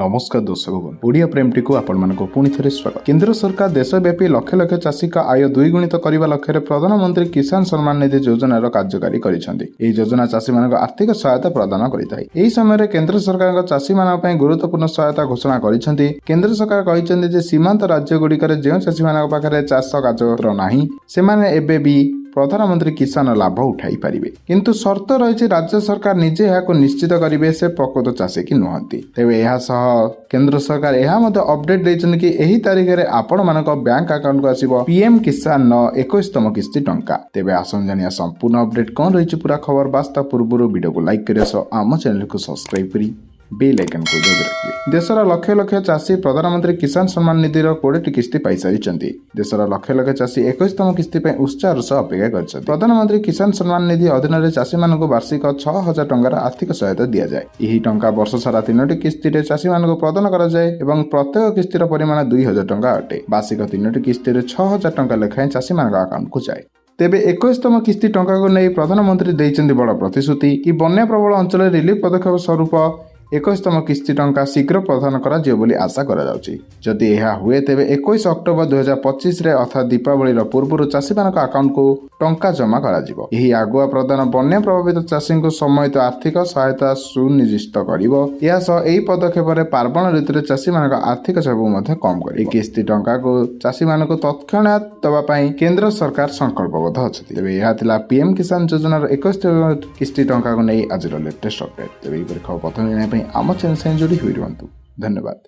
ନମସ୍କାର ଦର୍ଶକ ବନ୍ଧୁ, ଓଡ଼ିଆ ପ୍ରେମଟିକୁ ଆପଣମାନଙ୍କୁ ପୁଣି ଥରେ ସ୍ୱାଗତ। କେନ୍ଦ୍ର ସରକାର ଦେଶବ୍ୟାପୀ ଲକ୍ଷ ଲକ୍ଷ ଚାଷୀଙ୍କ ଆୟ ଦ୍ୱିଗୁଣିତ କରିବା ଲକ୍ଷ୍ୟରେ ପ୍ରଧାନମନ୍ତ୍ରୀ କିଷାନ ସମ୍ମାନ ନିଧି ଯୋଜନାର କାର୍ଯ୍ୟକାରୀ କରିଛନ୍ତି। ଏହି ଯୋଜନା ଚାଷୀମାନଙ୍କୁ ଆର୍ଥିକ ସହାୟତା ପ୍ରଦାନ କରିଥାଏ। ଏହି ସମୟରେ କେନ୍ଦ୍ର ସରକାରଙ୍କ ଚାଷୀମାନଙ୍କ ପାଇଁ ଗୁରୁତ୍ୱପୂର୍ଣ୍ଣ ସହାୟତା ଘୋଷଣା କରିଛନ୍ତି। କେନ୍ଦ୍ର ସରକାର କହିଛନ୍ତି ଯେ ସୀମାନ୍ତ ରାଜ୍ୟଗୁଡ଼ିକରେ ଯେଉଁ ଚାଷୀମାନଙ୍କ ପାଖରେ ଚାଷ କାଗଜପତ୍ର ନାହିଁ, ସେମାନେ ଏବେ ବି ପ୍ରଧାନମନ୍ତ୍ରୀ କିଷାନ ଲାଭ ଉଠାଇ ପାରିବେ। କିନ୍ତୁ ସର୍ତ୍ତ ରହିଛି, ରାଜ୍ୟ ସରକାର ନିଜେ ଏହାକୁ ନିଶ୍ଚିତ କରିବେ ସେ ପ୍ରକୃତ ଚାଷୀ କି ନୁହନ୍ତି। ତେବେ ଏହା ସହ କେନ୍ଦ୍ର ସରକାର ଏହା ମଧ୍ୟ ଅପଡେଟ୍ ଦେଇଛନ୍ତି କି ଏହି ତାରିଖରେ ଆପଣମାନଙ୍କ ବ୍ୟାଙ୍କ ଆକାଉଣ୍ଟକୁ ଆସିବ ପିଏମ୍ କିଷାନର 21ତମ କିସ୍ତି ଟଙ୍କା। ତେବେ ଆସନ୍ତୁ ଜାଣିବା ସମ୍ପୂର୍ଣ୍ଣ ଅପଡେଟ୍ କ'ଣ ରହିଛି ପୁରା ଖବର। ବାସ୍, ତା ପୂର୍ବରୁ ଭିଡ଼ିଓକୁ ଲାଇକ୍ କରିବା ସହ ଆମ ଚ୍ୟାନେଲକୁ ସବସ୍କ୍ରାଇବ୍ କରି ବେଲ୍ ଆଇକନ୍କୁ ଦବାଇ ରଖିବେ। ଦେଶର ଲକ୍ଷ ଲକ୍ଷ ଚାଷୀ ପ୍ରଧାନମନ୍ତ୍ରୀ କିଷାନ ସମ୍ମାନ ନିଧିର 20ଟି କିସ୍ତି ପାଇସାରିଛନ୍ତି। ଦେଶର ଲକ୍ଷ ଲକ୍ଷ ଚାଷୀ 21ତମ କିସ୍ତି ପାଇଁ ଉତ୍ସାହର ସହ ଅପେକ୍ଷା କରିଛନ୍ତି। ପ୍ରଧାନମନ୍ତ୍ରୀ କିଷାନ ସମ୍ମାନ ନିଧି ଅଧୀନରେ ଚାଷୀମାନଙ୍କୁ ବାର୍ଷିକ 6000 ଟଙ୍କାର ଆର୍ଥିକ ସହାୟତା ଦିଆଯାଏ। ଏହି ଟଙ୍କା ବର୍ଷ ସାରା ତିନୋଟି କିସ୍ତିରେ ଚାଷୀମାନଙ୍କୁ ପ୍ରଦାନ କରାଯାଏ ଏବଂ ପ୍ରତ୍ୟେକ କିସ୍ତିର ପରିମାଣ 2000 ଟଙ୍କା ଅଟେ। ବାର୍ଷିକ ତିନୋଟି କିସ୍ତିରେ 6000 ଟଙ୍କା ଲେଖାଏଁ ଚାଷୀମାନଙ୍କ ଆକାଉଣ୍ଟକୁ ଯାଏ। ତେବେ 21ତମ କିସ୍ତି ଟଙ୍କାକୁ ନେଇ ପ୍ରଧାନମନ୍ତ୍ରୀ ଦେଇଛନ୍ତି ବଡ଼ ପ୍ରତିଶ୍ରୁତି କି ବନ୍ୟା ପ୍ରବଳ ଅଞ୍ଚଳରେ ରିଲିଫ ପଦକ୍ଷେପ ସ୍ୱରୂପ 21ତମ କିସ୍ତି ଟଙ୍କା ଶୀଘ୍ର ପ୍ରଦାନ କରାଯିବ ବୋଲି ଆଶା କରାଯାଉଛି। ଯଦି ଏହା ହୁଏ, ତେବେ 21 ଅକ୍ଟୋବର 2025ରେ, ଅର୍ଥାତ୍ ଦୀପାବଳିର ପୂର୍ବରୁ ଚାଷୀମାନଙ୍କ ଆକାଉଣ୍ଟକୁ ଟଙ୍କା ଜମା କରାଯିବ। ଏହି ଆଗୁଆ ପ୍ରଦାନ ବନ୍ୟା ପ୍ରଭାବିତ ଚାଷୀଙ୍କୁ ସମୟିତ ଆର୍ଥିକ ସହାୟତା ସୁନିଶ୍ଚିତ କରିବ। ଏହା ସହ ଏହି ପଦକ୍ଷେପରେ ପାର୍ବଣ ଋତୁରେ ଚାଷୀମାନଙ୍କ ଆର୍ଥିକ ଚାପକୁ ମଧ୍ୟ କମ୍ କରିବ। ଏହି କିସ୍ତି ଟଙ୍କାକୁ ଚାଷୀମାନଙ୍କୁ ତତ୍କ୍ଷଣାତ୍ ଦେବା ପାଇଁ କେନ୍ଦ୍ର ସରକାର ସଂକଳ୍ପବଦ୍ଧ ଅଛନ୍ତି। ତେବେ ଏହା ଥିଲା ପିଏମ୍ କିଷାନ ଯୋଜନାର 21 କିସ୍ତି ଟଙ୍କାକୁ ନେଇ ଆଜିର ଲେଟେଷ୍ଟ ଅପଡେଟ୍। ତେବେ ଏହିପରି ଖବର ପ୍ରଥମେ ଜାଣିବା ପାଇଁ ଆମ ଚ୍ୟାନେଲ ସାଙ୍ଗେ ଯୋଡ଼ି ହୋଇ ରୁହନ୍ତୁ। ଧନ୍ୟବାଦ।